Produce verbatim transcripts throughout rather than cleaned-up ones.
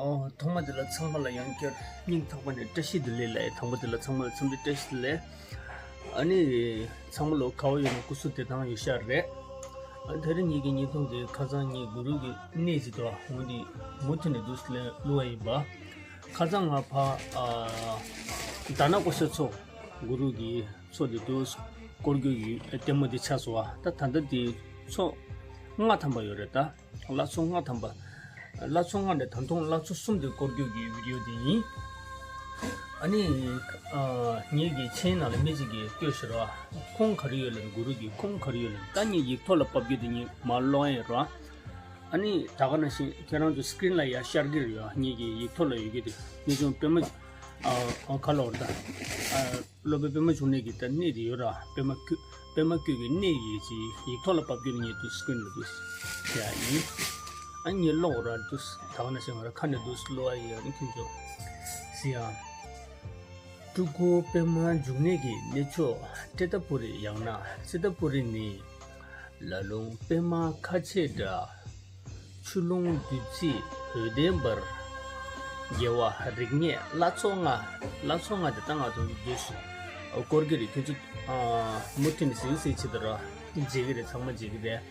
ཨོ། ཐོག་མ་དེ་ལ་ཚང་མ་ལ་ཡང་བསྐྱར་སྙིང་ཐག་པ་ནས་བཀྲ་ཤིས་བདེ་ལེགས་ལབ། དང་པོ་དེ་ལ་ཚང་མ་ལ་འཚམས་འདྲི་བཀྲ་ཤིས་བདེ་ལེགས། ཨ་ནི་ཚང་མ་ལོ་ག་བ་ཡོད་ན་སྐུ་གཟུགས་བདེ་ཐང་ཡོད་ཤག་རེད། ཨ། དེ་རིང་ངེད་ཀྱི་བརྙན་ཐུང་དེ་ཁ་སང་ངའི་གུ་རུ་གི་གནས་ཅིག་ཏུ་འོང་དེ་མུ་མཐུད་ནས་འདུག་སེ་བླུགས་པ་ཡིན་པ། ཁ་སང་ང་ཕ་ཨ་དྷ་ན་ཀོ་ཤ་མཚོ། གུ་རུ་གི་མཚོ་དེ་འདུག་སྐོར་རྒྱུ་ཡི་ལྟད་མོ་དེ་ཆགས་སོང་བ། ད་ད་ལྟ་དེ་མཚོ་ལྔ་ཐམ་པ་ཡོད་རེད་ད། ལྷ་མཚོ་ལྔ་ཐམ་པ། ལྷ་མཚོ་ལྔ་ནས་ད་དུང་ལྷ་མཚོ་གསུམ་དེ་སྐོར་རྒྱུ་གི་བི་ཌི་ཡོ་དེ་ཡིན། ཨ་ནི་ཨ་ངེད་ཀྱི་མཆན་ནང་ལ་མི་གཅིག་གིས་ལྟོས་ཤིག་ར། ཁུངས་ག་རེ་ཡོད་ལབ། གུ་རུ་གི་ཁུངས་ག་རེ་ཡོད་ལབ། ད་ངས་ཡིག་ཐོག་ལ་ཕབ་རྒྱུ་དེ་ངས་མར་ཀློག་ཡིན་ར། ཨ་ནི་ད་ག་ནང་བཞིན་ཁྱེད་རང་ཚོ་སི་ཀི་རིན་ལ་ཡར་ཤར་གྱི་རེད་ཡ། ངེད་ཀྱི་ཡིག་ཐོག་ལ་ཡོད་རྒྱུ་དེ་ངེད་ཚོ་པད་མ་ཨ་ཨ་ག་ལབ་དགོས་རེད་ད། ཨ་སློབ་དཔོན་པད་མ་འབྱུང་གནས་ཀྱི་ད་གནས་དེ་ཡོད་ར། པད་མ་བཀོད། པད་མ་བཀོད་ཀྱི་གནས་ཡིན་ཅིག་ཡིག་ཐོག་ལ་ཕབ་རྒྱུ་ནི་ངས་འདུག་སེ་སི་ཀི་རིན་ལ་འདུག་སེ་བྱས་ཡིན། ཨ་ངས་ཀློག་ར་འདུག་སེ། ད་ག་ནང་བཞིན་ང་ར་ཁ་ནས་འདུག་སེ་ཀློག་པ་ཡིན། ཨ་ནི་ཁྱོད་ཚོ་གཟིགས་ཨ། སྤྲུལ་སྐུ་པད་མ་འབྱུང་གནས་ཀྱི་གནས་མཆོག་ཏྲི་ཏ་པུ་རི། ཡང་ན་ཙི་ཏ་པུ་རི་ནི། ལ་ལུང་པད་མ་ཁ་ཕྱེ་འདྲ། ཆུ་ཀླུང་བདུད་རྩི་འོད་ལྡན་འབར། རྒྱལ་བ་རིགས་ལྔའི་ལྷ་ཚོགས་ལྔ། ལྷ་ཚོགས་ལྔ་དེ་ད་ང་ཚོ་འདུག་སེ་སྐོར་གྱི་རེད། ཁྱོད་ཚོ་ཨ་མུ་མཐུད་ནས་གཟིགས་གཟིགས་བྱེད་དུ་ར། མཇལ་གྱི་རེད། ཚང་མ་མཇལ་གྱི་རེད།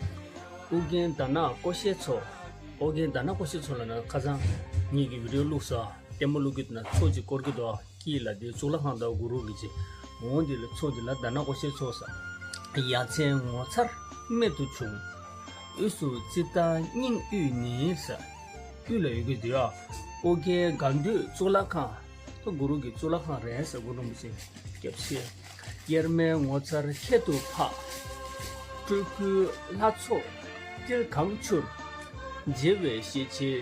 ཨོ་རྒྱན་དྷ་ན་ཀོ་ཤའི་མཚོ། ཨོ་རྒྱན་དྷ་ན་ཀོ་ཤའི་མཚོ་ལབ་ན་ཁ་སང་ངེད་ཀྱི་བི་ཌི་ཡོ་བླུགས་སོང་། ལྟད་མོ་བླུགས་ཀྱི་འདུག་ན་མཚོ་གཅིག་སྐོར་གྱི་འདུག་དཀྱིལ་ལ་དེ་གཙུག་ལག་ཁང་དང་གུ་རུ་གི་ཅིག་འོང་། དེ་ལ་མཚོ་དེ་ལ་དྷ་ན་ཀོ་ཤའི་མཚོ་ཟེར། ཡ་མཚན་ངོ་མཚར་རྨད་དུ་བྱུང་། དབུས་སུ་ཙིཏྟ་སྙིང་དབུས་ནི་ཟེར། དབུས་ལ་ཡོད་ཀྱི་འདུག་ཡ། ཨོ་རྒྱན་དགའ་འདུས་གཙུག་ལག་ཁང་། ད་གུ་རུ་གི་གཙུག་ལག་ཁང་རེད་ཟེར། གུ་རུ་རིན་པོ་ཆེ་སྐྱབས་ཆེ། དབྱེར་མེད་ངོ་མཚར་ཁྱད་དུ་འཕགས། སྤྲུལ་སྐུའི་ལྷ་ཚོགས་ཏིལ་གང་ཆུར། མཇལ་བའི་ཤེས་བྱའི་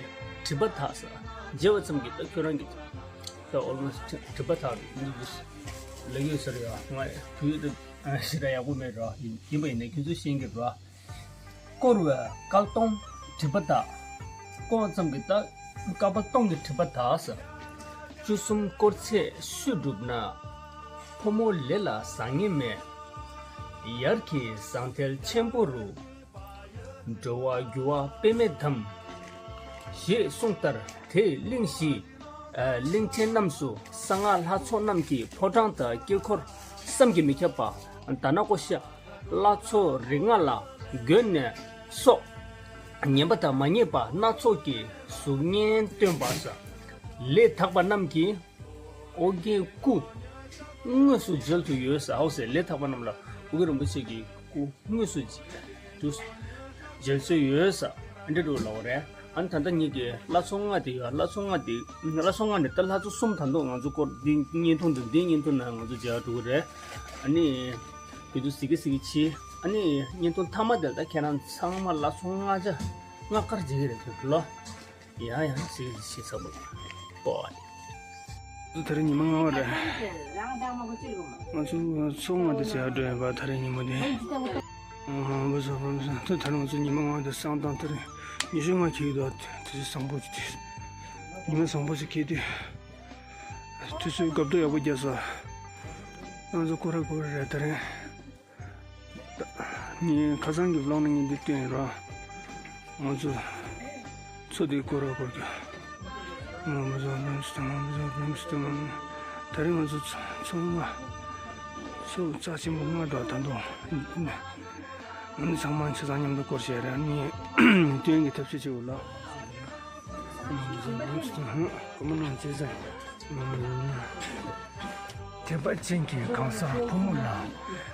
སྒྲིབ་པ་དག་ཟེར། མཇལ་བ་ཙམ་གྱིས་ད་ཁྱོད་རང་གི་ད་ཨོལ་མོ་སི་སྒྲིབ་པ་དག་འདུག་ལབ་ཡོད་ཟེར་ཡ། ང་བོད་དུ་ཞེ་དྲག་ཡག་པོ་མེད་ར། ཡིན་པ་ཡིན་ན་ཁྱོད་ཚོས་ཤེས་ཀྱི་ར། བསྐོར་བའི་བསྐལ་སྟོང་སྒྲིབ་པ་དག་བསྐོར་བ་ཙམ་གྱིས་ད་བསྐལ་པ་སྟོང་གི་སྒྲིབ་པ་དག་ཟེར། བཅུ་གསུམ་བསྐོར་ཚད་སུས་བསྒྲུབས་ན། ཕོ་མོ་ལས་ལ་བཟང་ངན་མེད། ཡར་གྱི་ཟང་ཐལ་ཆེན་པོ་རུ། འགྲོ་བ་རྒྱུ་བ་དཔེ་མེད་དམ། ཞེས་གསུངས་ལྟར་དེའི་གླིང་བཞི། ཨ་གླིང་ཕྲན་རྣམས་སུ་གསང་སྔགས་ལྷ་ཚོགས་རྣམས་ཀྱི་ཕོ་བྲང་དང་དཀྱིལ་འཁོར་བསམ་གྱིས་མི་ཁྱབ་པ་དྷ་ན་ཀོ་ཤ། ལྷ་ཚོགས་རིགས་ལྔ་ལ་མགོན་ནས་སོགས་ཉན་པ་དང་མ་ཉན་པ་སྣ་ཚོགས་ཀྱི་གཟུགས་བརྙན་སྟོན་པ་ཟེར། ལས་དག་པ་རྣམས་ཀྱིས་ཨོ་རྒྱན་སྐུ་དངོས་སུ་མཇལ་དུ་ཡོད་ཟེར། ཨོ་ཟེར། ལས་དག་པ་རྣམས་ལ་ཨོ་རྒྱན་རིན་པོ་ཆེ་གི་སྐུ་དངོས་སུ་མཇལ་དུ་མཇལ་སྲོལ་ཡོད་ཟེར། ཨ་འདྲ་འདྲ་ལབ་པ་རེད། ཨ་ནི་ད་ལྟ་ངེད་ཀྱི་ལྷ་ཚོགས་ལྔ་དེ་ཡོད། ལྷ་ཚོགས་ལྔ་དེ་ལྷ་ཚོགས་ལྔ་ནས་ད་ལྷ་ཚོགས་གསུམ་ད་དུང་ང་ཚོ་སྐོར་འདི་བརྙན་ཐུང་དུ་འདི་བརྙན་ཐུང་ནང་ང་ཚོ་མཇལ་འགྲོ་གི་རེད། ཨ་ནི་བོད་དུ་གཟིགས་ཀྱི་གཟིགས་ཀྱི་ཆེ། ཨ་ནི་བརྙན་ཐུང་མཐའ་མ་དེ་ལ་ད་ཁྱེད་རང་ཚང་མ་ལྷ་ཚོགས་ལྔ་ཆ་ལྔ་དཀར་མཇལ་གྱི་རེད། ཁྱོད་ལོ། ཡང་ཡང་ཞིག་ཞིག་ཚ་པོ་པོ། དེ་རིང་ཉི་མ་ལྔ་པ་རེད། ང་ཚོ་ཚོགས་ལྔ་དེ་ཚེ་ཡར་འགྲོ་ཡིན་པ། དེ་རིང་ཉི་མ་དེ། ཨ་ཧ་བུ་ཟོ་བུ་ཟོ། དེ་ད་རིང་ང་ཚོ་ཉི་མ་ལྔ་པ་དེ་སང་དང་དེ་རིང་ཉི་ཤུ་ལྔ་འཁེལ་འདུག་དེ་ཚེ་བཟང་པོ་ཅིག་དེ། ཉི་མ་བཟང་པོ་ཞིག་འཁེལ་དུས། དུས་ཚོད་སྐབས་ཐོ་ཡག་པོ་བརྒྱབ་སོང་། ང་ཚོ་སྐོར་ར་སྐོར་ར་རེད་དེ་རིང་། ངས་ཁ་སང་གི་བློག་ནང་ངས་འདི་བཏོན་ཡིན་རོ། ང་ཚོ་མཚོ་འདི་སྐོར་ར་སྐོར་གྱི། ང་མི་བཟོ་རང་ཞིག་དང་ང་མི་བཟོ་རང་ཞིག་དང་ང་། དེ་རིང་ང་ཚོ་ཚོ་ཚོ་ལྔ་ཚོ་རྩ་ཆེན་པོ་ལྔ་འདུག་ད་དུང་། ང་ནི་ཚང་མ་ཆ་ཚང་མཉམ་དུ་སྐོར་བྱས་རེད། ངས་བཏོན་གྱི་ཐབས་ཤེས་བྱེད་དགོས་ལ། དད་པ་ཅན་གྱི་གང་ཟག་ཕོ་མོ་ལ།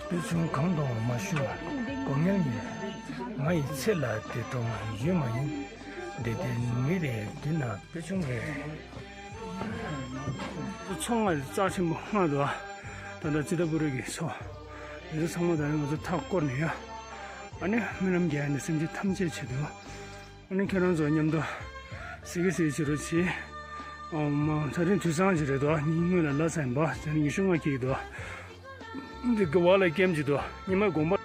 དཔེ་ཆུང་གང་དུ་མ་ཞུ་བར་སྒོ་ངལ་ཡིན། ང་ཡི་ཚེ་ལ་དེ་དྲུང་ཡོད་མ་ཡིན། འདི་དེ་མི་རེ་འདི་ན་དཔེ་ཆུང་རེ། ཚོ་ལྔ་རྩ་ཆེན་པོ་ལྔ་འདུག་ད་ལྟ་ཙི་ཏྲ་པུ་རི་གི་མཚོ། འདི་ཚོ་ཚང་མ་ད་ནི་ང་ཚོ་མཐའ་བསྐོར་ནས་ཡ། ཨ་ནི་རྨི་ལམ་རྒྱག་ཡ་ནི་སེམས་ཅན་ཐམས་ཅད་ཆེད་དུ། ཨ་ནི་ཁྱེད་རང་ཚོ་མཉམ་དུ་གཟིགས་གི་གཟིགས་བྱེད་རོགས་བྱེད། ཨོ་མ། ད་རིང་དུས་སང་ཞིག་རེད་དོ། ཉིན་སྔོན་ལ་ལྷ་ས་ཡིན་པ། དེ་ནི་ཉི་ཤུ་ལྔ་འཁེལ་གྱི་འདུག་འདི་གི་བར་ལ་སྐྱེམས་ཀྱི་འདུག་ཉི་མ་དགོང་པ།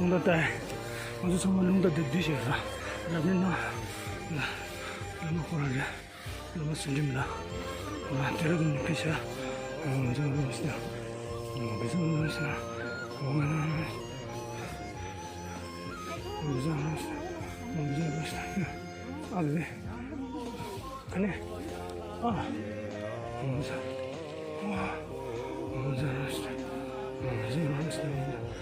རླུང་རྟ་ལྟ། ང་ཚོ་ཚང་མ་རླུང་རྟ་དེ་འདི་བྱས་ར། རབ་གནས་ན། བླ་མ་ཁོ་རང་རེད། བླ་མ་ཚུལ་ཁྲིམས་ལ། ང་དེ་ར་དུ་ནི་ཕེབས་ཤག་ང་ཚོ་རླུང་རྟ། ང་ཚོ་རླུང་རྟ། ང་ཚོ་རླུང་རྟ། ང་ཚོ་རླུང་རྟ། ང་ཚོ་རླུང་རྟ། ཨ་ལེ། ཁ་ནས། ཨ། ང་ཚོ། ང་ཚོ་རླུང་རྟ། ང་ཚོ་རླུང་རྟ། ང་ཚོ་རླུང་རྟ། ང་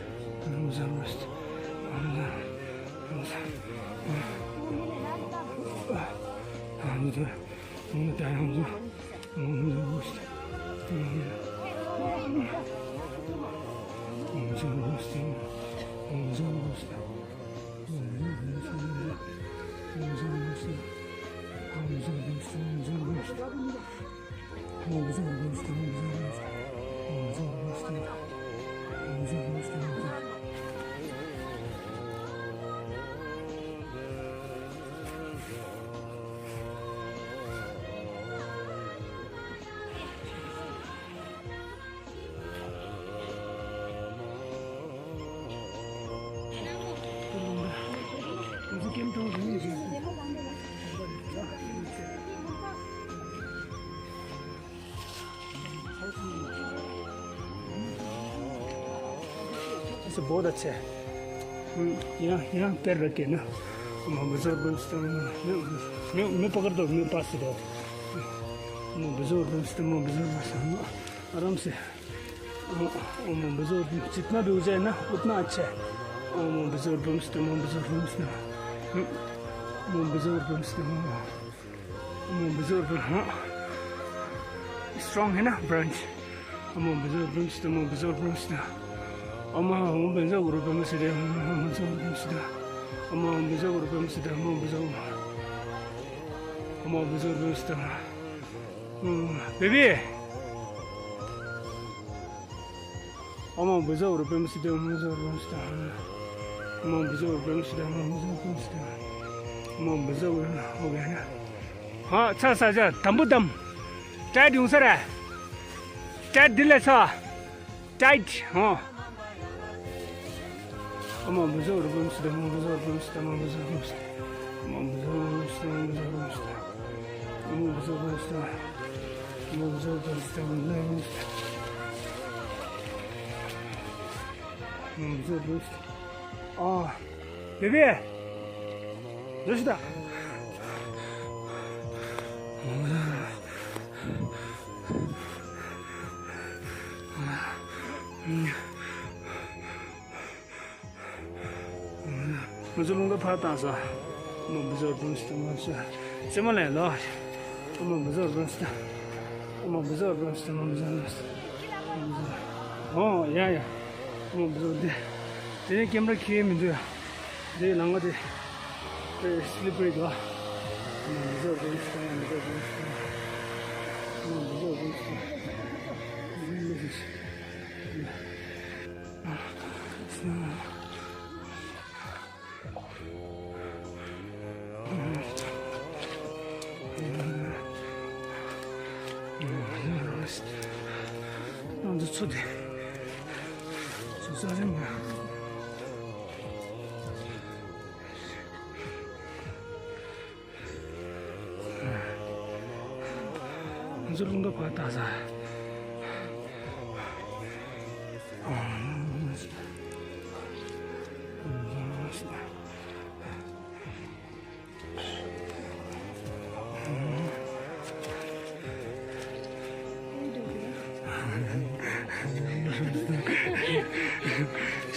ཚོ་རླུང་རྟ། ང་ཚོ། ཨ་སི་བོ་ད་ཆེ། ཡང་ཡང་དཔེར་ར་སྐྱེས་ན། མ་བུ་ཟོར་བུམ་སྟེ། མི་མི་མི་པ་གར་དོ་མི་པ་སི་དོ། མ་བུ་ཟོར་བུམ་སྟེ། མ་བུ་ཟོར་བུམ་སྟེ། ཨ་རམ་སེ། ཨོ་མ་བུ་ཟོར་བུམ་སྟེ་ན་བུ་ཟེ་ན་ཨུཏ་ན་ཆེ། ཨོ་མ་བུ་ཟོར་བུམ་སྟེ། མ་བུ་ཟོར་བུམ་སྟེ། མ་བུ་ཟོར་བུམ་སྟེ། ཨོ་མ་བུ་ཟོར་བུམ་སྟེ། Strong ཧེ་ན་branch། ཨོ་མ་བུ་ཟོར་བུམ་སྟེ། མ་བུ་ཟོར་བུམ་སྟེ། ཨོ་མ་ཧོ་བུ་ཟོར་བུམ་སྟེ། མ་བུ་ཟོར་བུམ་སྟེ། ཨོ་མ་བུ་ཟོར་བུམ་སྟེ། མ་བུ་ཟོར། ཨོ་མ་བུ་ཟོར་བུམ་སྟེ། ཨུམ། བེ་བི། ཨོ་མ་བུ་ཟོར་བུམ་སྟེ། མ་བུ་ཟོར་བུམ་སྟེ། མ་བུ་ཟོར་བུམ་སྟེ། མ་བུ་ཟོར་བུམ་སྟེ། མ་བུ་ཟོར་བུམ་སྟེ། ཨོ་ཁེ། ཧ་ཚ་ས་ཇ་དམ་བུ་དམ། ཏྲའི་ཡོང་ས་ར། ཏྲའི་འདི་ལ་ས། Tight ཧོ། ཨོ་མ་བུ་ཟོར་བུམ་སྟེ། མ་བུ་ཟོར་བུམ་སྟེ། མ་བུ་ཟོར་བུམ་སྟེ། མ་བུ་ཟོར་བུམ་སྟེ། མ་བུ་ཟོར་བུམ་སྟེ། མ་བུ་ཟོར་བུམ་སྟེ། མ་བུ་ཟོར་བུམ་སྟེ། མ་བུ་ཟོར་བུམ་སྟེ། ཨ། བེ་བི། རེ་ཞིག་ད། ང་ཚོ་རླུང་རྟ་ཕར་བཏང་ས། མ་བུ་ཟོར་བུམ་སྟེ། མ་བུ་ཟོར། རྩེད་མོ་ལེན་ལོ། མ་བུ་ཟོར་བུམ་སྟེ། མ་བུ་ཟོར་བུམ་སྟེ། མ་བུ་ཟོར་བུམ་སྟེ། ཨོ་ཡ་ཡ། མ་བུ་ཟོར་འདི། དེ་ནས་ཀེམ་ར་ཁྱེར་མི་འདུག་ཡ། འདི་ལང་བ་དེ། དེ་སི་ལི་པ་རི་འདུག་ཨ། མ་བུ་ཟོར་བུམ་སྟེ། མ་བུ་ཟོར་བུམ་སྟེ། མ་བུ་ཟོར་བུམ་སྟེ། ང་ཚོ་ཚུར་དེ། ཚུར་ས་རིམ་ཡ། ང་ཚོ་རླུང་རྟ་ཕར་བཏང་ས།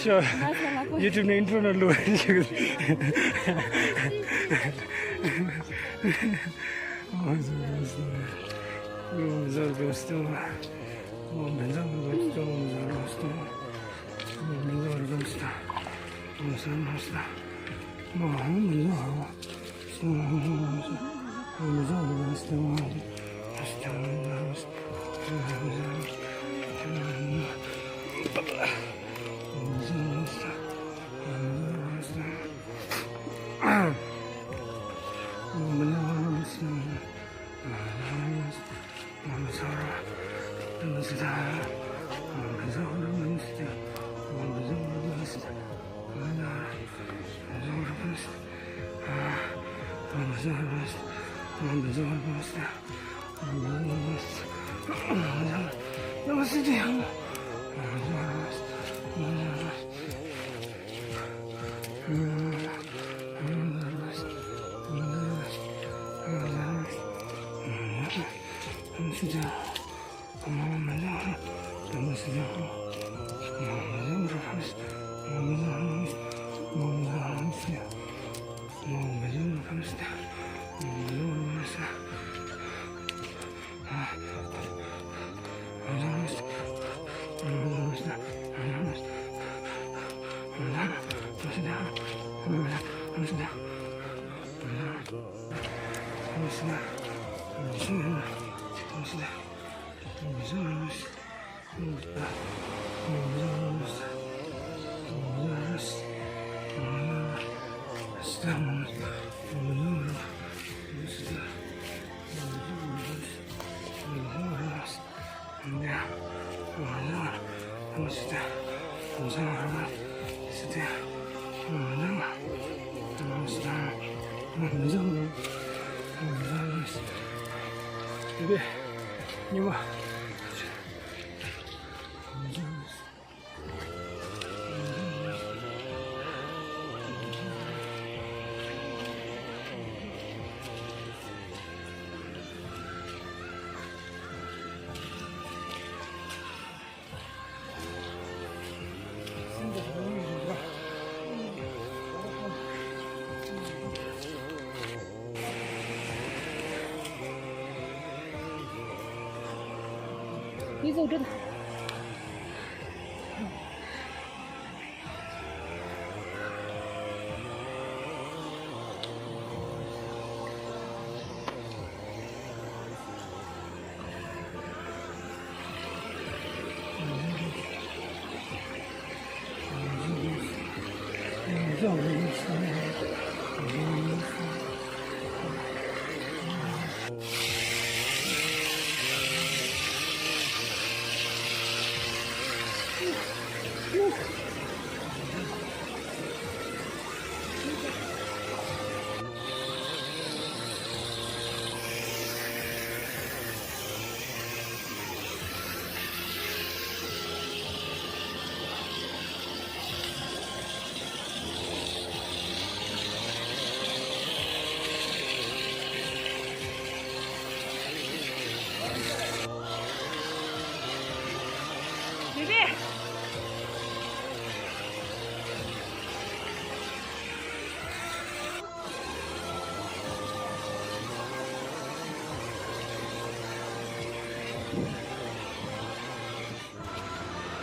Sure. YouTube ནས་ཨིན་ཊྲོ་ནང་བླུགས།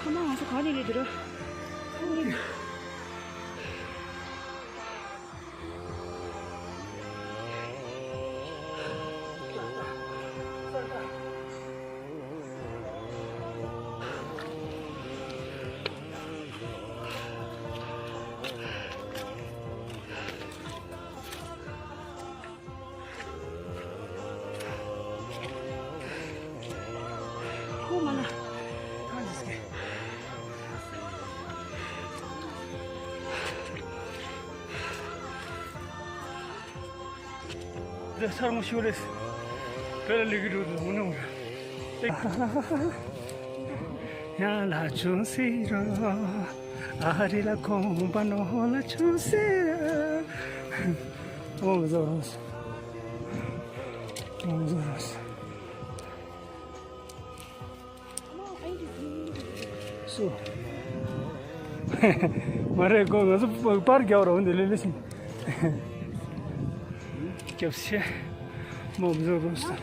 ཁ་མ་ང་ཚོ་ག་ནས་སླེབས་འདི་ར། འདི་ས་རོང་ཤོད་རེད། བོད་ལ་ལུས་ཀྱི་འགྲོ་དུས་འོང་ནི་འོང་རེད། ཡང་ལ་ཆུང་སི་རོ། ཨ་རི་ལ་ཁོང་པ་ནོ་ལ་ཆུང་སི་རོ། འོང་ཟོ་རོ། འོང་ཟོ་རོ། སུ། མ་རེད་གོ། ང་ཚོ་པར་རྒྱག་རོགས་འདི་ལེ་ལེ་ཞིག་སྐྱབས་ཆེ། མོ་བཟོ་རོགས་སུ།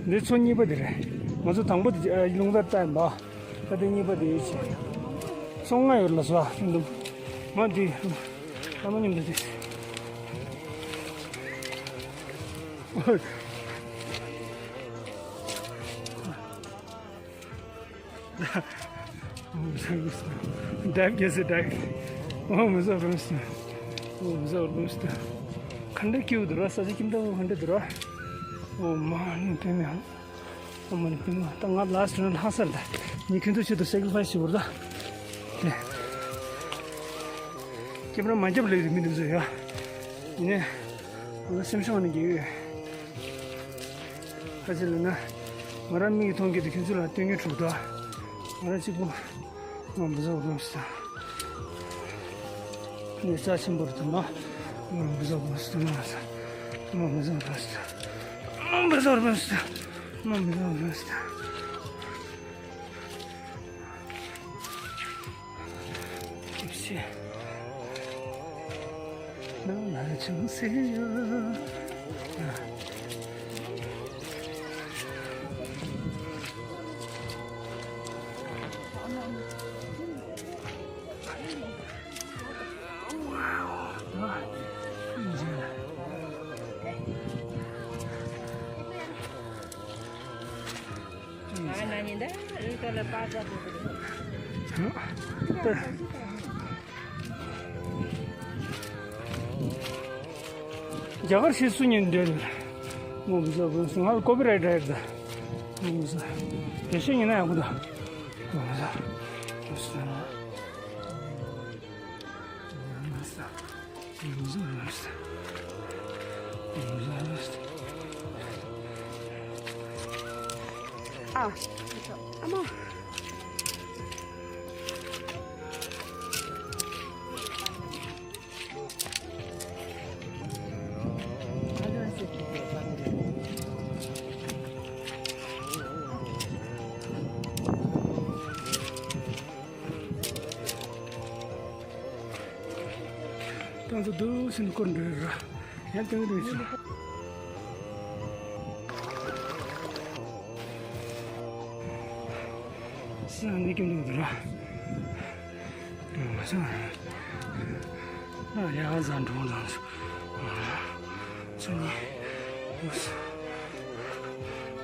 འདི་ཚོ་གཉིས་པ་འདི་རེད། ང་ཚོ་དང་པོ་དེ་རླུང་རྟ་བཏང་ཡིན་པ། ད་དེ་གཉིས་པ་དེ་ཡོད་ཆེ། སོང་ང་ཡོད་ལ་སོ་ཨ་འདུག་མ་འདི། ཨ་མ་མཉམ་དུ་དེ། འོ། འདབ་རྒྱས་སུ་འདབ། འོ་མི་བཟོ་རུང་སུ། འོ་མི་བཟོ་རུང་སུ། ག་འདྲ་སྐྱིད་པོ་འདུག་ར། ས་ཆ་ཁྱིམ་ཐབ་ག་འདྲ་འདུག་ར། འོ་མ་ནི་པེ་མེ་ཧང་། འོ་མ་ནི་པེ་མེ་ད་ང་ལ་སི་ཊི་ནི་ལྷག་སར་ད། ངས་ཁྱོད་ཚོ་ཆེད་དུ་སེ་ཀི་རི་ཕ་ཡི་སི་བྱེད་བར་ད། དེ། ཁྱེད་རང་མ་རྒྱབ་ལེགས་རེད་མི་འདུག་ཟེར་ཡ། ཡིན་ནའི། ང་ལ་སེམས་ཤུགས་ནི་རྒྱས་ཡོད། ཁ་ཅིག་ལ་ན། ང་རང་མིག་གིས་མཐོང་གི་འདུག་ཁྱོད་ཚོ་ལ་སྟོན་གྱི་འགྲོ་འདུག་ང་རང་གཅིག་པུ། ང་མི་བཟོ་བ་སྟོན་སྲིད། ནི་རྩ་ཆེན་པོར་དུ་ན། ང་མི་བཟོ་བ་སྟོན་སྲིད། ང་མི་བཟོ་བ་སྟོན་སྲིད། ང་མི་བཟོ་བ་སྟོན་སྲིད། ང་མི་བཟོ་བ་སྟོན་སྲིད། ཅིག་ཤེས། ནང་ལ་ཅུང་ཟད་ཡོད། རྒྱ་གར་ཤེས་སུ་ཉན་འདོད། ངོ་མི་ཟ་བུ་སུ་ང་ལ་ཀོ་པི་རའེ་ཊི་རེད་ད། ངོ་མི་ཟ། དེ་ཤེས་ཉན་ན་ཡག་པོ་ད། ངོ་མི་ཟ། ཨ། ཨ་མ། ཏང་ཙུ་འདུག་སེ་སྐོར་འགྲོ་ར། ཡང་ཏང་རེ་ཆུ། སང་ནི་ཀྱང་འདུག་ར། མ་སང་། ཡ་ཟ་འགྲོ་ལང་སོ་ནི།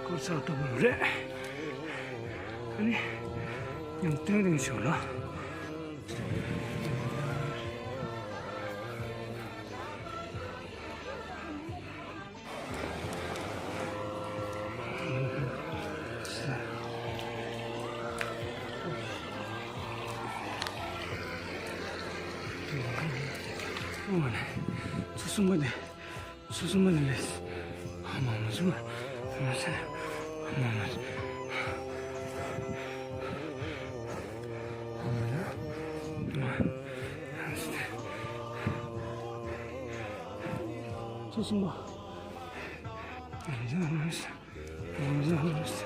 སྐོར་ཚར་ཏོ་རེད། ཨ་ནི། ཡང་ཏང་རེ་ཆུ་ལ། ཚོ་གསུམ་པ་དེ། སོ་སོ་མ་ནི་ལེས། ཨ་མ་མ་སོ་མ། མ་སེ། ཨ་མ་མ། ཨ་མ་ཡ། མ། སོ་སོ་མ། མ་སེ། མ་སེ། མ་སེ།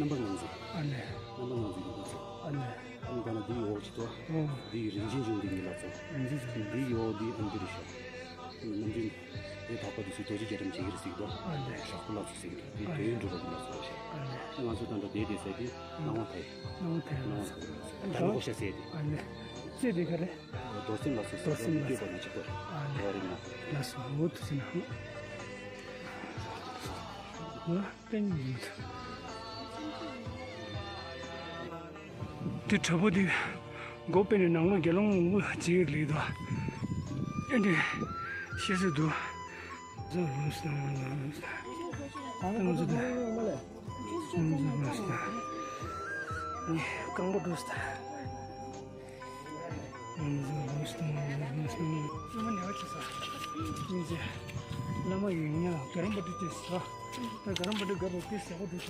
རྣམ་པ་ངན་ཚེ། ཨ་ནེ། རྣམ་པ་ངན་ཚེ་ཡིན་ཚེ། ཨ་ནེ། ཨ་ནེ་ད་ན་འདི་ཡོག་ཅི་ཏོ། ཨོ། འདི་ཡི་རིན་ཆེན་འབྱུང་འདི་ཉིད་ལ་ཚོ། རིན་ཆེན་འབྱུང་། འདི་ཡོག་འདི་ཨ་འདི་རི་ཤོག་ནམ་རྒྱུན་དེ་དག་པ་དེ་ཚོས་རྡོ་རྗེ་རྒྱ་གྲམ་བྱེད་ཀྱི་རེད་ཟེར་གི་འདུག་ཨ་ནེ། ཞག་པོ་ལ་ཚོ་ཟེར་གི་འདུག་དེ་དོན་འགྲུབ་པ་འདི་ལ་ཚོ་ཞེས། ཨ་ནེ། ང་ཚོ་ད་ལྟ་བསྡད་དེ་ཟེར་དེ་སྣང་བ་མཐའ་ཡི། སྣང་བ་མཐའ་ཡི། སྣང་བ་མཐའ་ཡི། ད་ལོ་ཧོ་ཤ་ཟེར་དེ། ཨ་ནེ། ཚེ་དེ་ག་རེད། རྡོར་སེམས་ལ་ཚོ་ཟེར་རྡོར་སེམས་ལ་ཚོ་བསྐྱོད་པ་ན་ཆེ་བར། ཨ་ནེ། ག་རེ་ན། ལ་སོ་འོ་དུ་ཟེར་ན། འོ་ཏན་ཡིན། དེ་དྲ་འབུ་དེ་མགོ་དཔེ་ནས་ནང་ལོགས་དགེ་སློང་མང་པོ་ཅིག་ལུས་དོ། ཨེ་འདྲ་ཤེས་སུ་འདུག་རྐང་པ་འགྲོ་སྟ། བླ་མ་ཡིན་ཡང་ག་རམ་པ་འདི་དེ་ཟ། ད་ག་རམ་པ་འདི་དགའ་པོ་དེ་ཟ་བོ་འདི་དེ་ཟ།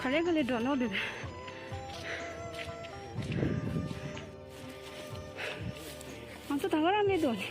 ག་ལེ་ག་ལེ་འགྲོ་ནོ་འདུག་ང་ཚོ་ད་ག་རང་མེད་དོ་ནི།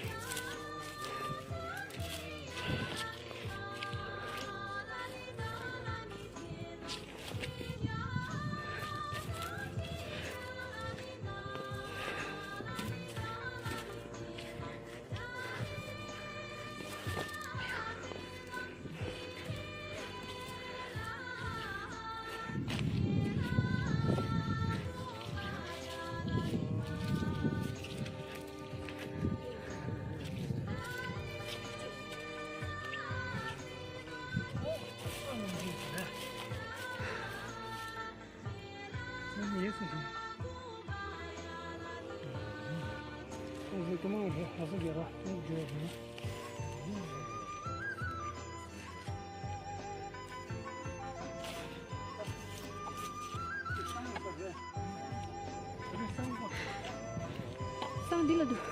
སང་འདི་ལ་འདུག་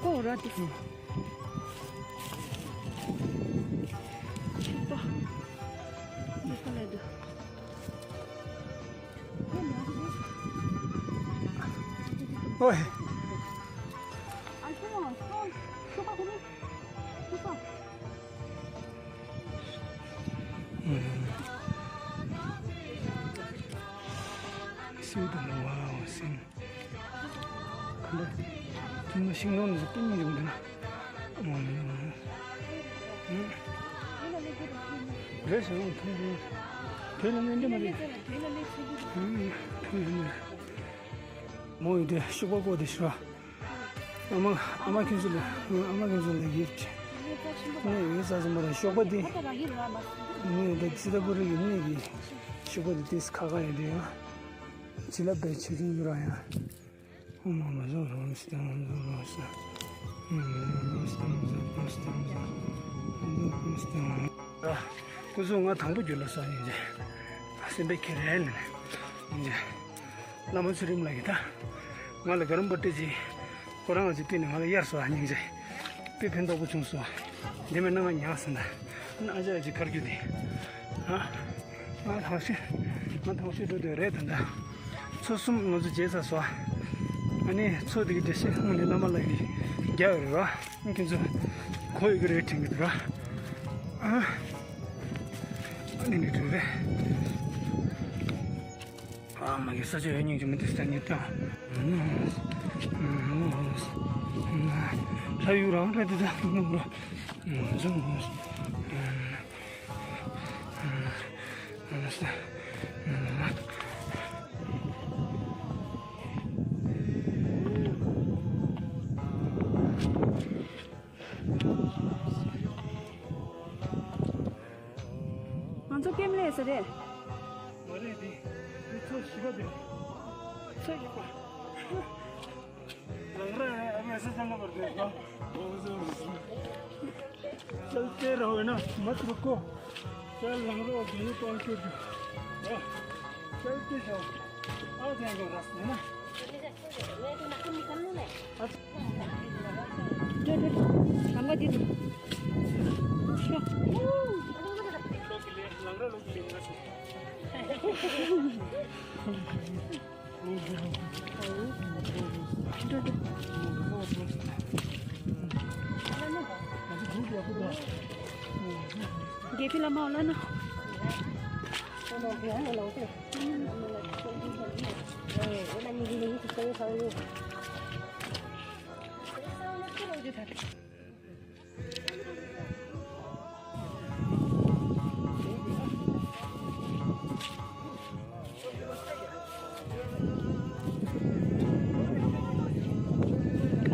ཀོ་ར་ཏི། ཤུག་པ། འདི་ཁ་ལ་འདུག་ཨོའི། སེམས་དང་ལ་བ་སེམས། ག་འདྲ། ཐུང་ན་ཤིང་ནང་ནས་སྤུན་ཡོང་འདུག་ན། རེད་ཟེར་རུང་ཐུང་ཐུང་། དེ་ལ་ངན་འདྲ་མ་རེད། ཐུང་ཐུང་། མོ་ཡིན་དུས་ཤུག་པ་ཀོ་དེ་ཤི་བ། ཨ་མ་ཨ་མ་ཁྱེད་ཚོ་ལ་ཨ་མ་ཁྱེད་ཚོ་ལ་ཡིབ་ཀྱི། ངས་ཡིན་ས་ཙམ་པ་ར་ཤོག་པ་དེ། ངས་ད་ཙི་ད་པུ་རི་གི་གནས་ཀྱི་ཤོག་པ་དེ་ཏིས་ཁ་ཁ་ཡིན་དུས་ཡང་། ཅི་ལ་བེད་ཆེ་ཆུང་ཡོད་ར་ཡང་། ཨོ་མ་མ་བཟོ་རོ་སྟེ་མ་བཟོ་རོ་སྟེ། མ་བཟོ་རོ་སྟེ་མ་བཟོ་རོ་སྟེ་མ་བཟོ་རོ་སྟེ་མ་བཟོ་རོ་སྟེ། སྐུ་གཟུགས་ང་དང་པོ་རྒྱུད་ལ་སོང་ཡིན་ཅེ། སེམས་པའི་ཁྱེར་རན་ནས་ཡིན་ཅེ། བླ་མ་ཚུལ་ཁྲིམས་ལགས་ཀྱིས་ད་ང་ལ་དགའ་རོན་པོ་སྤྲད་ཅིག་ཁོ་རང་ང་ཚོའི་སྟེང་ནས་ང་ལ་གཡར་སོང་ཨ་སྙིང་རྗེ། དཔེ་ཕན་ཐོགས་པོ་བྱུང་སོང་། འདི་མེད་ན་ང་ཉག་ཟིན་ད། ཨ་ཅག་ཅིག་ཁར་རྒྱུ་དེ། ཨ། ང་ཐང་ཤི། ང་ཐང་ཤི་འགྲོ་དུས་རེད་ད་ད། ཚོ་གསུམ་ང་ཚོ་བརྗེད་ཚར་སོང་། ཨ་ནི་ཚོ་དེ་གི་འགྲེལ་བཤད་དངོས་གནས་བླ་མ་ལགས་ཀྱིས་རྒྱག་ཡོད་རེད་བ། ཁྱེད་ཚོ་གོ་ཡོད་ཀྱི་རེད་དྲན་གྱི་འདུག་ར། ཨ། ཨ་ནི་ནི་འགྲོ་རེད། ཨ་མ་གི་ས་ཆ་ཡོད་སྙིང་རྗེ་མི་འདུག་ས་ནི་ཏང་། ལྷ་ཡུལ་རང་རེད་འདུག་ད། ང་ཚོ་ཀེམ་ལས་ས་རེད། མ་རེད་དེ། དེ་ཚོ་བཞི་པ་དེ། ཚོ་བཞི་པ། ལང་ར་ཨ་མ་ས་ཚང་ལ་བར་དེ་ནོ། ཅལ་ཏེ་ར་བས་ན་མ་ཐུག་གོ། ཅལ་ལང་རོ་དེ་ནི་ཏོང་ཤོད་དུ། ཅལ་ཏེ་ཤོ། ཨ་ཅན་གོ་ར་སི་ན། དགེ་ཕི་ལ་མ་ལ་ན།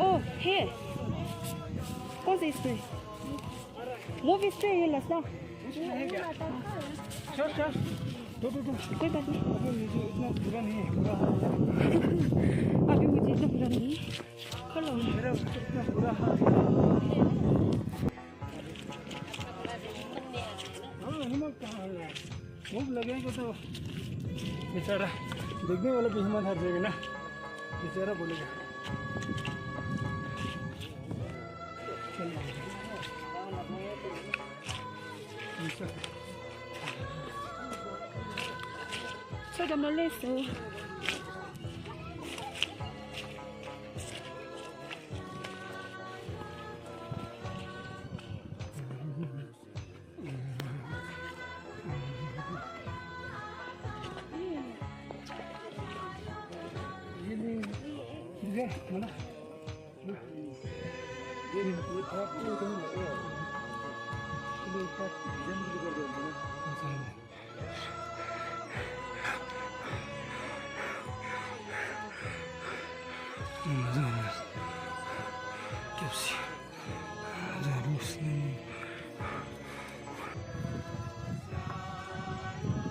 Oh, hey. What's this place? Movie screen, you last. Sure, sure. दो, दो, दो। कोई बात नहीं। अभी मुझे इतना बुरा नहीं है, बुरा हाल है। अभी मुझे इतना बुरा नहीं है। हेलो। मेरा इतना बुरा हाल है। हाँ, हिम्मत कहाँ है यार? भूख लगेगा तो बेचारा देखने वाला भी हिम्मत हार जाएगा ना, बेचारा बोलेगा। चलो। ཚོད་ཀྱང་མ་ལས་སོ།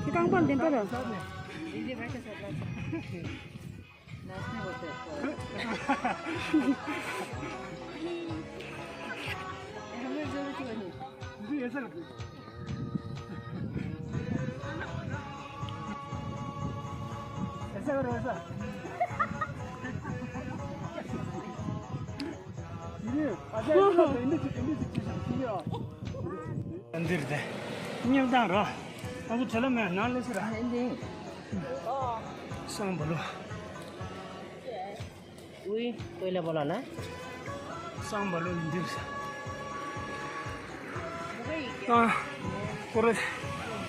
རྐང་པ་འདེམས་པ་ར། འདིར་དེ་སྙེག་དང་ར། ང་ཚོ་བྲེལ་ལ་མེད་ནང་ལས་སུ་ར། སང་བ་ལོ། ཨུའི་ཀོས་ལ་བོ་ལ་ན། སང་བ་ལོ་ཡིན་འདིར་ས། ཨ། ཀོ་ར།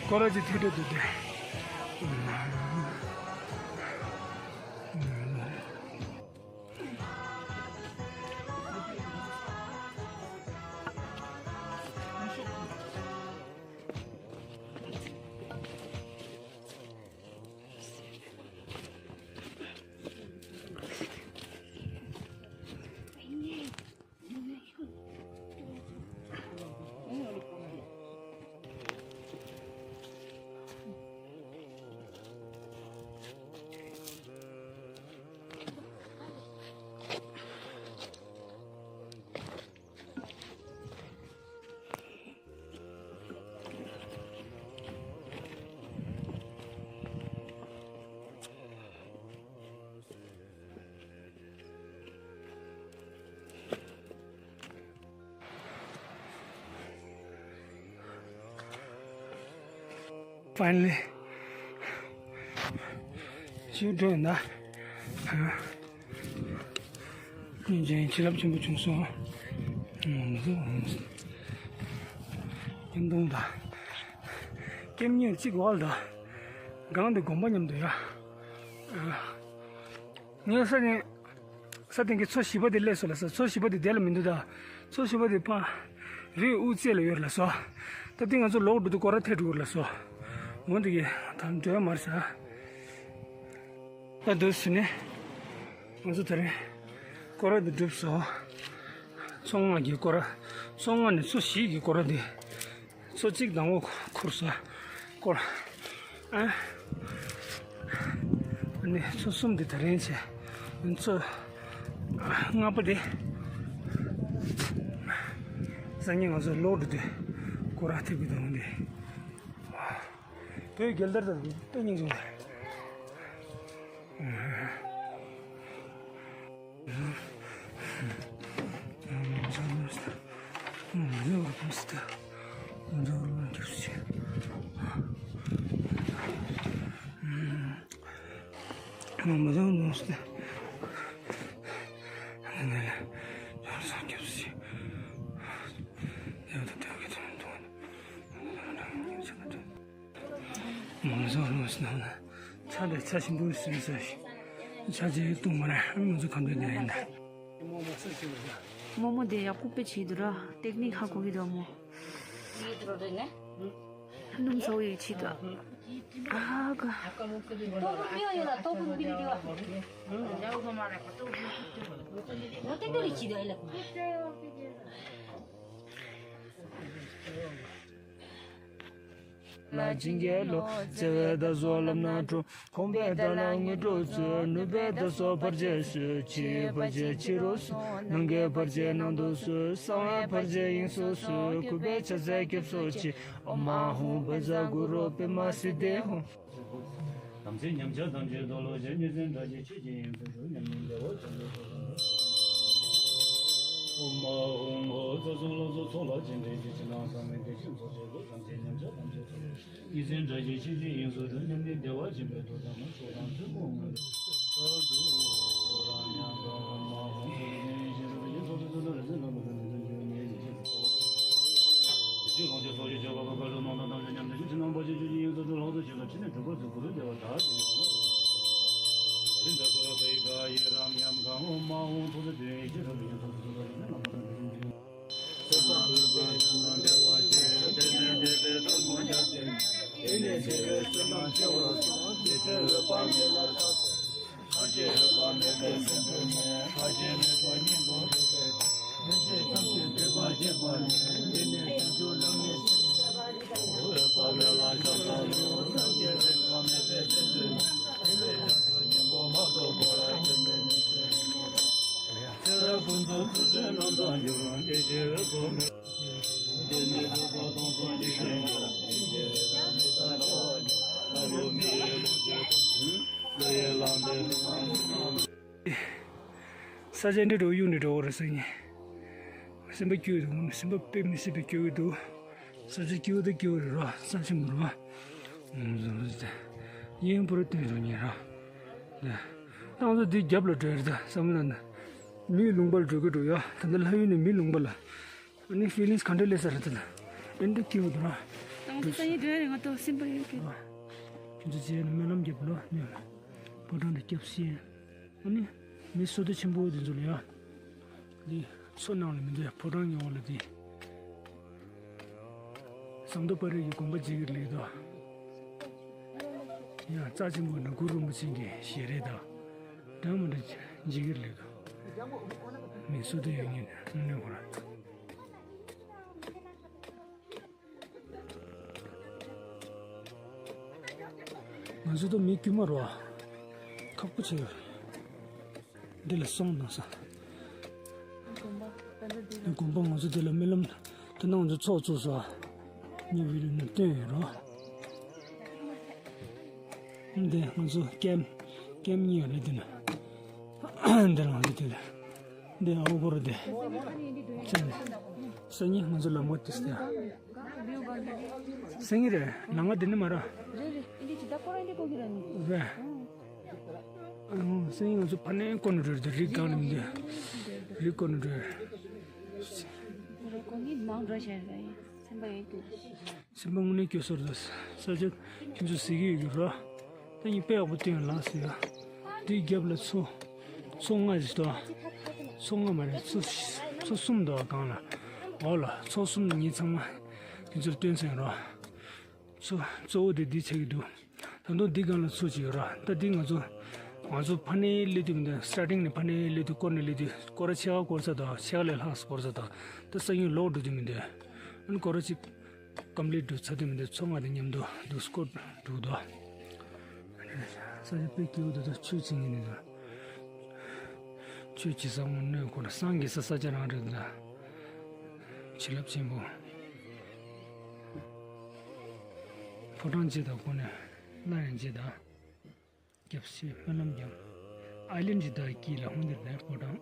ཀོ་ར་ཅི་ཐེ་ཏོ་དུ་དེ། Finally. ཞུ་འགྲོ་ཡིན་ད། སྙིང་རྗེ་བྱིན་རླབས་ཆེན་པོ་བྱུང་སོང་། ཉམས་མྱོང་དང་། སྐྱེམས་མྱོང་གཅིག་བལ་དང་། གང་དུ་དགོངས་པ་མཉམ་དུ་ཡ། ངས་ས་ནས། ས་སྟེང་གི་མཚོ་བཞི་པ་དེ་སླེབས་སོང་ལ་ས། མཚོ་བཞི་པ་དེ་དེ་ལ་མི་འདུག་ད། མཚོ་བཞི་པ་དེ་ཕ། རི་དབུ་རྩེ་ལ་ཡོད་ལ་སོ། ད་ལྟ་ང་ཚོ་ལོག་འགྲོ་དུས་སྐོར་ར་ཐད་འགྲོ་གི་ལ་སོ། འོན་ཏེ་གི་ད་འགྲོ་ཡ་མར་ས། ད་འདུག་ཟེར་ནས། ང་ཚོ་ད་རེས། སྐོར་ར་དེ་གྲུབ་སོ། མཚོ་ལྔ་གི་སྐོར་ར། མཚོ་ལྔ་ནས་མཚོ་བཞི་གི་སྐོར་ར་དེ། མཚོ་གཅིག་དང་པོ་ཁུར་ས། སྐོར། ཨ། ཨ་ནི་མཚོ་གསུམ་དེ་ད་རིང་བྱས། མཚོ། ལྔ་པ་དེ། སང་ཉིན་ང་ཚོ་ལོག་འགྲོ་དུས། སྐོར་ར་ཐེབས་ཀྱི་དང་དེ། བོད་རྒྱལ་དར་དང་དཔེ་སྙིང་རྗེ། མང་ཚོགས་ལོ་སྣང་ན། ཆ་ལས་ཆ་ཞིམ་པོ་ཟིན་ཟ་ཞིང་། ཆ་རྗེས་བཏུང་མ་ར་མང་ཚོགས་གང་འདོད་ལས་ཡིན་ད། རྨོ་མོ་དེ་ཡག་པོ་དཔེ་བྱེད་འདུག་ར། ཏེག་ནིག་ཧ་གོ་གི་འདུག་མོ། སྣུམ་ཚ་བོ་ཡི་བྱེད་འདུག་ཨ་ག་ལ་བྱིན་གྱིས་རློབས། བརྩེ་བའི་བདག་སོགས་ལམ་སྣ་དྲོངས། ཁོང་པའི་བདག་ལ་དངོས་གྲུབ་སྩོལ། ནུས་པའི་བདག་སོགས་བར་ཆད་སོལ། ཕྱིའི་བར་ཆད་ཕྱི་རུ་སོལ། ནང་གི་བར་ཆད་ནང་དུ་སོལ། གསང་བའི་བར་ཆད་དབྱིངས་སུ་སོལ། གུས་པས་ཕྱག་འཚལ་སྐྱབས་སུ་མཆི། ཨོཾ་ཨཱཿཧཱུྃ་བཛྲ་གུ་རུ་པདྨ་སིདྡྷི་ཧཱུྃ། དམ་ཚིག་ཉམས་ཆག་དམ་ཚིག་སྟོར་ལོག་བྱེད། གཉིས་འཛིན་དགྲ་བཅོམ་ཆོས་ཀྱི་དབྱིངས་སུ་འགྲོ། མཉམ་ཉིད་བདེ་བ་ཅན་དུ་འགྲོ། ཨོཾ་ཨཱཿཧཱུྃ་ཧོ། རྩ་གསུམ་ལ་སོགས་ཚོགས་ལ་སྤྱན་འདྲེན་གྱིས། ཕྱི་ནང་གསང་བའི་བདེ་གཤེགས་ཚོགས་བཅས་སྐུ། དམ་ཚིག་ཉམས་ཆག་དམ་ཚིག་སྟོར་ལོག་བྱེད། གཉིས་འཛིན་དགྲ་བཅོམ་ཆོས་ཀྱི་དབྱིངས་སུ་འགྲོ། མཉམ་ཉིད་བདེ་བ་ཅན་པའི་ཐུགས་དམ་ལ། མཆོག་དང་ཐུན་མོང་དངོས་གྲུབ་སྩལ་དུ་གསོལ། ས་ཆ་འདི་འགྲོ་གཡུག་ནས་འགྲོ་བ་རེད་ཟེར་ཉིན། སེམས་པ་སྐྱིད་འདུག་སེམས་པ་དཔེ་མི་སྲིད་པའི་སྐྱིད་འདུག་ས་ཆ་སྐྱིད་དང་སྐྱིད་རེད་ར། ས་ཆེན་པོ་རེད་བ། ཡིན་པོ་ར་སྟོན་རོགས་ཉེ་ར། ཏང་ཚོ་འདི་རྒྱབ་ལ་འགྲོ་རེད་ད་བསམ་ན་ན། མིའི་ལུང་པ་ལ་འགྲོ་གི་འགྲོ་ཡ། ད་ལྟ་ལྷ་ཡུལ་ནས་མིའི་ལུང་པ་ལ། ཨ་ནི་ཕི་ལིང་སི་ག་འདྲ་སླེབས་ས་རེད་ད་ལ། ཨེ་འདྲ་སྐྱིད་འདུག་ར། ཏང་ཚོ་ས་ཡི་འགྲོ་ཡ་རེད། ང་ཏོག་སེམས་པ་ཡོད་ཀྱི། ཁྱོད་ཚོ་བྱས་ན་སྨོན་ལམ་རྒྱབ་ལོ་ནས། ཕོ་བྲང་དུ་སྐྱབས་ཤིག་ཨ་ནི། མི་བསོད་བདེ་ཆེན་པོ་དེ་ཚོ་ལ་ཡ། འདི་མཚོ་ནང་ལ་མི་འདུག་ཕོ་བྲང་ཉེ་འོག་ལ་འདི། ཟངས་མདོག་དཔལ་རི་གི་དགོན་པ་མཇལ་གྱི་ལེགས་དོ། ཡང་རྩ་ཆེན་པོ་ནི་གུ་རུ་རིན་པོ་ཆེ་གི་ཞལ་རས་དང་། འདྲ་མི་འདྲ་མཇལ་གྱི་ལེགས་དོ། མི་བསོད་བདེ་ཡོད་ཉིན་དངོས་གནས་ཁོ་རང་། ང་ཚོ་ད་མི་དཀྱུས་མ་རེད་བ། ཁག་པོ་ཆེ། འདི་ལ་སོང་དང་ས། དགོན་པ་ང་ཚོ་འདི་ལ་རྨི་ལམ་དེ་ནང་ང་ཚོ་ཚོགས་བཙུགས་སོ། ངའི་བི་ལུ་ནས་སྟོན་ཡོད་རོ། འདི་ང་ཚོ་ཀེམ་ཀེམ་གཉིས་ཡོད་རེད་འདི་ན། འདི་ང་ཚོ་འདི་ལ། འདི་ཨོ་གོ་ར་འདི། ཅན། སང་ཉིན་ང་ཚོ་ལམ་བར་དུ་སྟེ། སང་ཉིན་རེད་ལམ་བར་འདི་ནི་མ་ར། རེད་རེད། ཨིན་དི་ཇི་ད་ཀོ་ར་ཨིན་དི་ཀོ་གི་ར་ནི། རེད། ཨ་ནི་སང་ཉིན་ང་ཚོ་ཕ་ནས་ཀོ་ནི་རེད་འདི་རི་གང་ནི་འདི། རི་ཀོ་ནི་རེད། རི་ཀོ་ནི་ནང་འགྲོ་བྱས་རེད། སེམས་པ་ཡོད་དུ། སེམས་པ་དངོས་གནས་སྐྱོ་སོར་དུ། ས་ཆ་ཁྱོད་ཚོ་ཟེར་གྱི་ཡོད་ཀྱི་རོ། ད་ཡིན་དཔེ་ཡག་པོ་བསྟན་ཡོད་ལགས་ཟེར་ཡ། དེའི་རྒྱབ་ལ་མཚོ། མཚོ་ལྔ་ཞིག་འདུག་མཚོ་ལྔ་མ་རེད་མཚོ། མཚོ་གསུམ་འདུག་གང་ལ། འོག་ལ་མཚོ་གསུམ་ནི་ངའི་ཚང་མ། ཁྱོད་ཚོར་སྟོན་ཚར་ཡིན་རོ། མཚོ་གཙོ་བོ་དེ་འདི་ཆགས་ཀྱི་འདུག་ད་དུང་འདི་སྒང་ལ་མཚོ་ཅིག་ཡོད་ར། ད་འདི་ང་ཚོ། ང་ཚོ་ཕ་ནས་སླེབས་དུས་མི་འདུག་སི་ཊར་ཊིང་ནས་ཕ་ནས་སླེབས་དུས་སྐོར་ནས་སླེབས་དུས་སྐོར་ར་ཕྱེད་ཀ་སྐོར་ཚར་དང་ཕྱེད་ཀ་ལས་ལྷག་སྐོར་ཚར་དང་། ད་སང་ཉིན་ལོག་འགྲོ་དུས་མི་འདུག་ཨ་ནི་སྐོར་ར་གཅིག་ཀམ་པི་ལིཊ་འགྲོ་ཚར་དུས་མི་འདུག་མཚོ་ལྔ་དང་མཉམ་དུ་འདུག་སྐོར་འགྲོ་འདུག་ས་ཆ་དཔེ་སྐྱིད་པོ་འདུག་ད་ཆོས་བྱེད་ངེས་ནས་འདུག་ཆོས་བྱེད་ས་དངོས་གནས་ཁོ་ན་སངས་རྒྱས་ས་ས་ཆ་རང་རེད་འདུག་བྱིན་རླབས་ཆེན་པོ། ཕོ་བྲང་བྱེད་དང་ཁོ་ནས་སླར་ཡང་བྱེད་དང་། སྐྱབས་སུ་སྨོན་ལམ་བརྒྱབ། ཨའི་ལན་ཇི་དར་ཀི་ལ་ཧུང་དེར་ནས་ཕོ་བྲང་།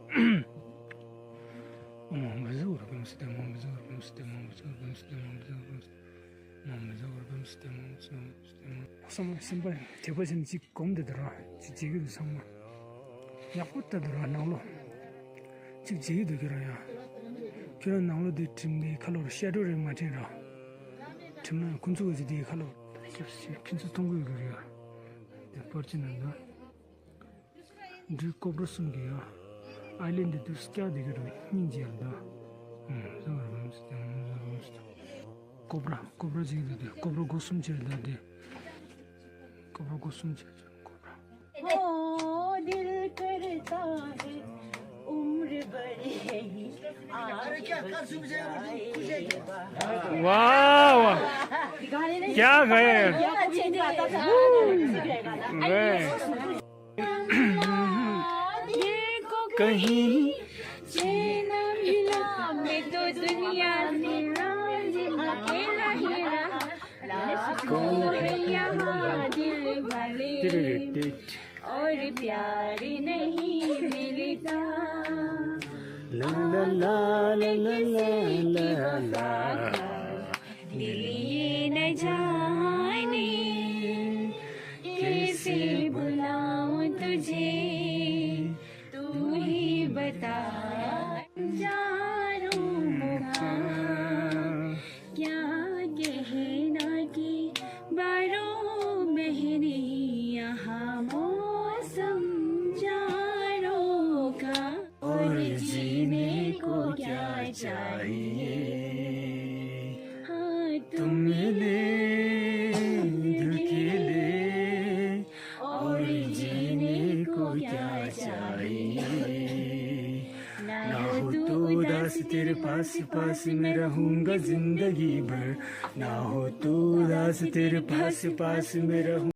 ཨོཾ་བཛྲ་གུ་རུ་བིམ་སི་ཏེ་མོ་བཛྲ་གུ་རུ་བིམ་སི་ཏེ་མོ་བཛྲ་གུ་རུ་བིམ་སི་ཏེ་མོ་བཛྲ་གུ་རུ་བིམ་སི་ཏེ་མོ་བཛྲ་གུ་རུ་བིམ་སི་ཏེ་མོ་བཛྲ་གུ་རུ་བིམ་སི་ཏེ་མོ། སེམས་སེམས་པ་དད་པ་ཅན་གཅིག་སྒོམ་དེ་དུ་ར་གཅིག་བྱེད་ཀྱི་འདུག་ཚང་མ། ཡག་པོ་ལྟ་འདུག་ར་ནང་ལོགས། གཅིག་བྱེད་ཀྱི་འདུག་ཁྱོད་རང་ཡང་། ཁྱོད་རང་ནང་ལོགས་དེ་དྲིམ་དེ་ཁ་ལོ་རུ་ཤ་དྲོ་རེ་མ་དྲན་ར། དྲིམ་ན་ཁོ་ཚོ་གི་དེ་ཁ་ལོ། ཁྱོད་ཚོ་མཐོང་གི་ཡོད་རེད་ཡ། དེ་པར་ཅི་ན་ཡ། འབྲུའི་ཀོབ་ར་གསུམ་གྱི་ཡ། ཨའི་ལན་དེ་དུས་སྐྱག་དེ་གི་རུ་སྙིང་རྗེ་ཡ་ད། ཨུམ་ཟ་བར་བམ་སི་ཏེ་ཨུམ་ཟ་བར་བམ་སི་ཏེ། ཀོབ་ར་ཀོབ་ར་ཅིག་འདུག་དེ་ཀོབ་ར་སྒོ་གསུམ་བྱས་འདུག་དེ། ཀོབ་ར་སྒོ་གསུམ་བྱས་ཀོབ་ར། ओ दिल करता है उम्र भर यही आगे बस जाए। वाह वाह। क्या गाया है। ये को कहीं चैन मिला, मैं तो दुनिया में राज अकेला ही रहा। को है यहाँ दिल भले और प्यार नहीं मिलता। ला ला ला ला ला ला ला। दिल ये न जाने कैसे बुलाऊं तुझे, तू ही बता। जानो मुखा क्या कहना कि बारह महीने यहाँ मौसम जाड़ों का। और जीने को क्या चाहिए, हाँ तुम मिले, धुकेले। और जीने को क्या चाहिए, ना हो तू उदास, तेरे पास पास मैं रहूंगा जिंदगी भर। ना हो तू उदास, तेरे पास पास मैं रहूं।